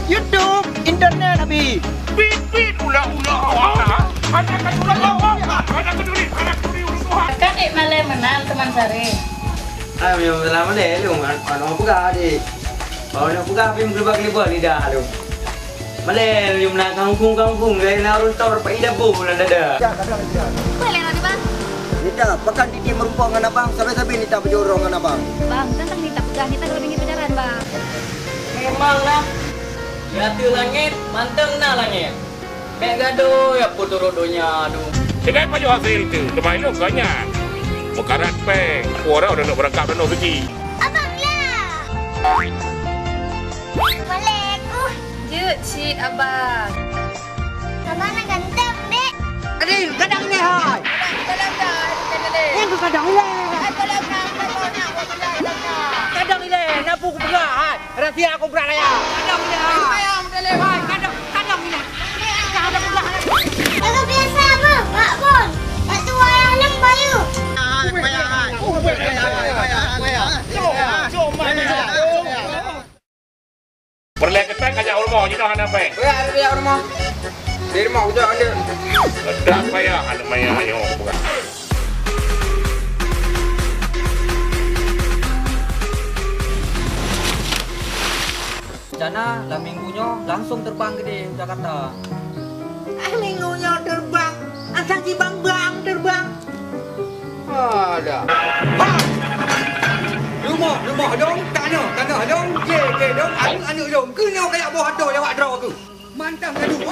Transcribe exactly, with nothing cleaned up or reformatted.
YouTube, internet habis. Bit, bit, ulah, ulah, awak. Ada keduri, awak. Ada keduri, ada keduri, urut Tuhan. Kan ék malée meunan, teuma Sari. Ah, meunyoe salah malée, lu, an-, aneuk peugah, Dik. Aneuk peugah, pih meukeubah-keubah lidah, lu. Malée, lu, meunang kangkung-kangkung, laén na ureueng tok, dapat ida bu, bulan dada. Malée, Rani, Bang. Nita, pakon Titi meurumpok ngon abang, sabe-sabe Nita beujoroe ngon abang. Bang, kan Nita peugah, Nita ka leubeh nyoe pacaran, Bang. Memang lah. Di ateueh langét, mantong na langét. Bèk gadôh, ya peuturot donya, aduh. Tinggai pajoh hasil tu, teuma ilôn gobnyan. Meukarat péng, aku orang udah nak beurangkap dan suci. Abang lah. Malée ku. Jeuet cit, Abang. Abang na ganteng, Dek. Aduh, kadang ilée hai. Nyang keu kadang ilée. Kadang ilée, na peue kupeugah hai. Rahsia kubra raya. Kadang ilée hai. Kadang, kadang ilée. Kalau biasa apa, Pak Bon? Pak Tua yang nem bayu. Peureulèe keutai ka jak u rumoh, jinoe hana péng. Beurat, beurat u rumoh. Di rumoh kujak ande. Ledak payah aneuk maya nyoe, bukan. Rencana lam minggu nyoe langsung terbang keudéh u Jakarta. Lam minggu nyoe terbang, asai jibang-bang terbang. Alah. Ha! Rumoh, rumoh lôn, tanoh, tanoh lôn, kayèe, kayèe lôn, aneuk, aneuk lôn. Keunoe kajak boh atô lewat droe keuh. Mantong ka duek.